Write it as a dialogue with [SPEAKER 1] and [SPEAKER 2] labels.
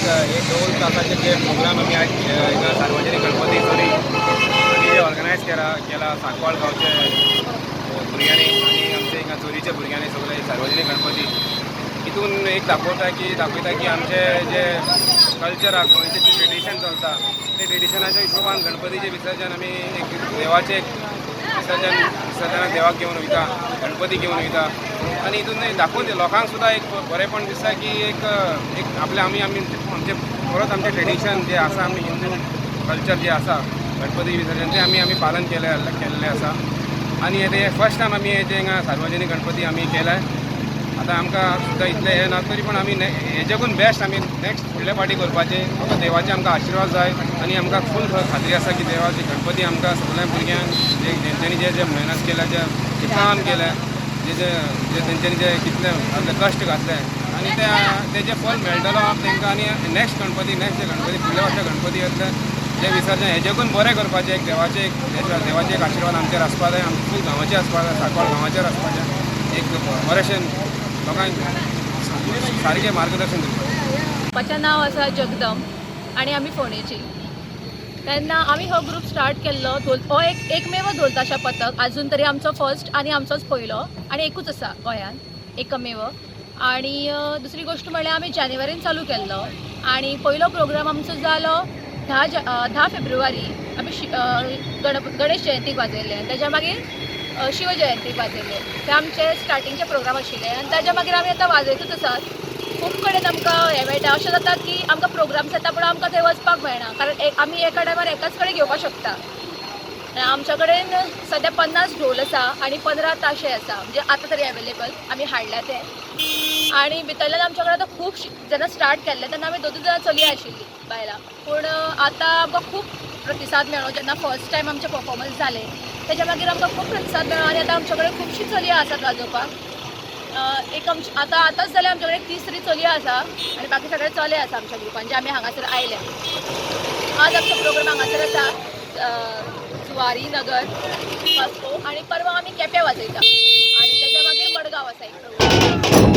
[SPEAKER 1] एक ढोल तासाचे जे प्रोग्राम आमी आयज हिंगा सार्वजनीक गणपती चोरी आमी जे ऑर्गनायज केला सांकवाळ गांवचे भुरग्यांनी आनी आमचे हिंगा चोरीच्या भुरग्यांनी सगळे सार्वजनीक गणपती हितून एक दाखयता की आमचे जे कल्चर आहा, गोंयचें जे ट्रेडिशन चलता, ते ट्रेडिशनाच्या हिशोबान गणपतीचें विसर्जन आमी एक देवाचें एक विसर्जन, विसर्जनाक देवाक घेवन वयता, गणपती घेवन वयता. आनी हितून एक दाखोवन दिता लोकांक सुद्दां, एक बरेंपण दिसता की एक एक आपले आमी आमी आमचे परत आमचें ट्रेडिशन जे आसा, आमी हिंदू कल्चर जे आसा, गणपती विसर्जन, ते आमी आमी पालन केल्लें आसा. आनी ते फर्स्ट टायम आमी हे जे हिंगा सार्वजनीक गणपती आमी केले. आतां आमकां सुद्दां इतलें हें ना, तरी पण आमी हेज्याकून बेस्ट आमी नेक्स्ट फुडल्या फावटी करपाचें. फक्त देवाचे आमकां आशिर्वाद जाय आनी आमकां फूल खात्री आसा की देवाची गणपती आमकां सगळ्या भुरग्यांक जे तेंच्यांनी जे जे मेहनत केल्या, जे जे काम केलें, जे जे जे तेंच्यांनी जे कितले आपले कश्ट घातले आनी ते तेजें फल मेळटलो तांकां. आनी नेक्स्ट गणपती, नेक्स्ट जे गणपती, फुडल्या वर्सा गणपती येतले, जे विसर्जन हेजेकून बरें करपाचें एक देवाचें एक आशिर्वाद आमचेर आसपा जाय, आमच्या फूल गांवाचेर आसपा जाय, सांकवाळ गांवाचेर आसपाचें, एक बरेंशें लोकांक सारकें मार्गदर्शन दिवपाचें.
[SPEAKER 2] पप्पाचें नांव आसा जगदम आनी आमी फोंडेची. तेन्ना आमी हो ग्रूप स्टार्ट केल्लो. धोल हो एक एकमेव धोलताशा पथक आजून तरी आमचो फर्स्ट आनी आमचोच पयलो आनी एकूच आसा गोंयांत एकमेव. आनी दुसरी गोश्ट म्हळ्यार आमी जानेवारीन चालू केल्लो आनी पयलो प्रोग्राम आमचो जालो 10 फेब्रुवारी. आमी गणेश जयंतीक वाजयल्लें आनी तेज्या मागीर शिव जयंतीक वाजयल्लें. ते आमचे स्टार्टिंगचे प्रोग्राम आशिल्ले आनी ताज्या मागीर आमी आतां वाजयतूच आसात. खूब कडेन आमकां हें मेळटा. अशें जाता की आमकां प्रोग्राम्स येता पूण आमकां थंय वचपाक मेळना, कारण एक आमी एका टायमार एकाच कडेन घेवपाक शकता. आनी आमच्या कडेन सद्या 50 ढोल आसा आनी 15 ताशे आसा, म्हणजे आतां तरी अवेलेबल आमी हाडल्या ते. आनी भितरल्यान आमच्या कडेन आतां खूब, जेन्ना स्टार्ट केल्लें तेन्ना आमी दोन जाणां चलया आशिल्लीं, बायलां. पूण आतां आमकां खूब प्रतिसाद मेळ्ळो. जेन्ना फर्स्ट टायम आमचें परफॉर्मन्स जालें, तेच्या मागीर आमकां खूब प्रतिसाद मेळ्ळो आनी आतां आमच्या कडेन खुबशीं चलयां आसात वाजोवपाक. एक आमची आतां आतांच जाल्यार आमच्या कडेन 30 तरी चलयो आसा आनी बाकी सगळे चले आसा आमच्या ग्रुपान, जे आमी हांगासर आयल्या. आज आमचो प्रोग्राम हांगासर आसा, जुवारी नगर, वास्को, आनी परवां आमी केप्यां वाजयता आनी तेच्या मागीर मडगांव आसा एक प्रोग्राम.